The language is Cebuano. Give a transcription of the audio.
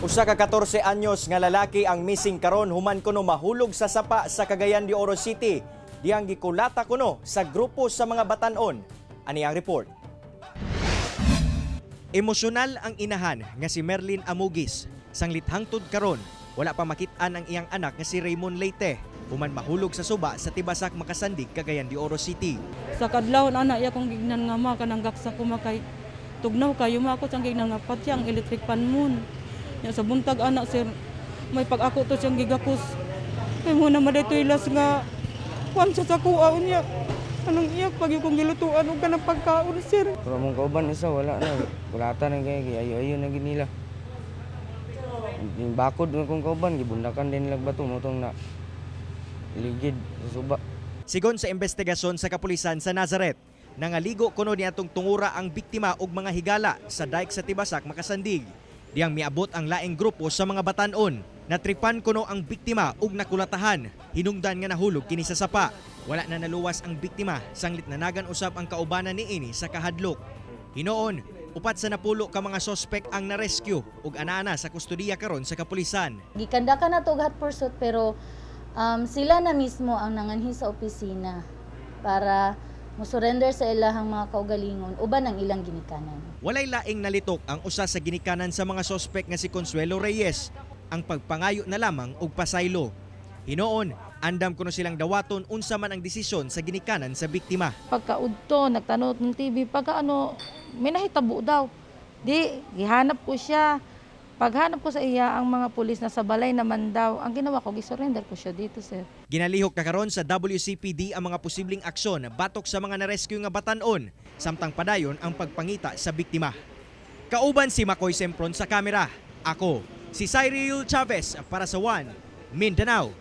Usa ka 14 anyos nga lalaki ang missing karon human kuno mahulog sa sapa sa Cagayan de Oro City. Diyang gikulata kuno sa grupo sa mga batanon. Ani ang report. Emosyonal ang inahan nga si Merlin Amugis. Sanglit hangtod karon, wala pa makit-an ang iyang anak nga si Raymond Leyte human mahulog sa suba sa Tibasak, Makasandig, Cagayan de Oro City. Sa kadlawon ana iya kong gignan nga ma kanang gaksa ko makay tugnaw kayo ma ako siyang gignan nga patya ang electric pan mon. Ya sa buntag ana, sir, may pag ako to siyang gigakos. Kay mo na madaytoy las nga kuan siya sa kuha unya. Anong iyak pag yung kong gilutuan og kanang pagkaon, sir. Pero among kauban isa wala na. Kulata na kay ayo-ayo na gid nila. Yung bakod ng kong kauban gibundakan din nila bato motong na ligid sa suba. Sigon sa investigasyon sa kapulisan sa Nazareth, nangaligo kuno niadtong tungura ang biktima og mga higala sa dike sa Tibasak, Makasandig. Diyang miabot ang laing grupo sa mga batanon. Natripan kuno ang biktima ug nakulatahan. Hinungdan nga nahulog kini sa sapa. Wala na naluwas ang biktima sanglit nanagan usab ang kaubanan niini sa kahadlok. Hinoon, upat sa napulo ka mga sospek ang na-rescue ug ana-ana sa kustodiya karon sa kapulisan. Gikanda ka na to og hot pursuit pero sila na mismo ang nanganhi sa opisina para mo surrender sa ilahang mga kaugalingon uban ang ilang ginikanan. Walay laing nalitok ang usa sa ginikanan sa mga sospek nga si Consuelo Reyes, ang pagpangayo na lamang og pasaylo. Hinoon, andam kuno silang dawaton unsa man ang desisyon sa ginikanan sa biktima. Pagkaudto, nagtanod ng TV, pagka ano, may nahitabo daw. Di, gihanap ko siya. Paghanap ko sa iya, ang mga pulis na sa balay naman daw. Ang ginawa ko, gisurrender ko siya dito, sir. Ginalihok na karon sa WCPD ang mga posibleng aksyon batok sa mga na-rescue nga batanon samtang padayon ang pagpangita sa biktima. Kauban si Makoy Sempron sa kamera. Ako, si Cyril Chavez para sa One Mindanao.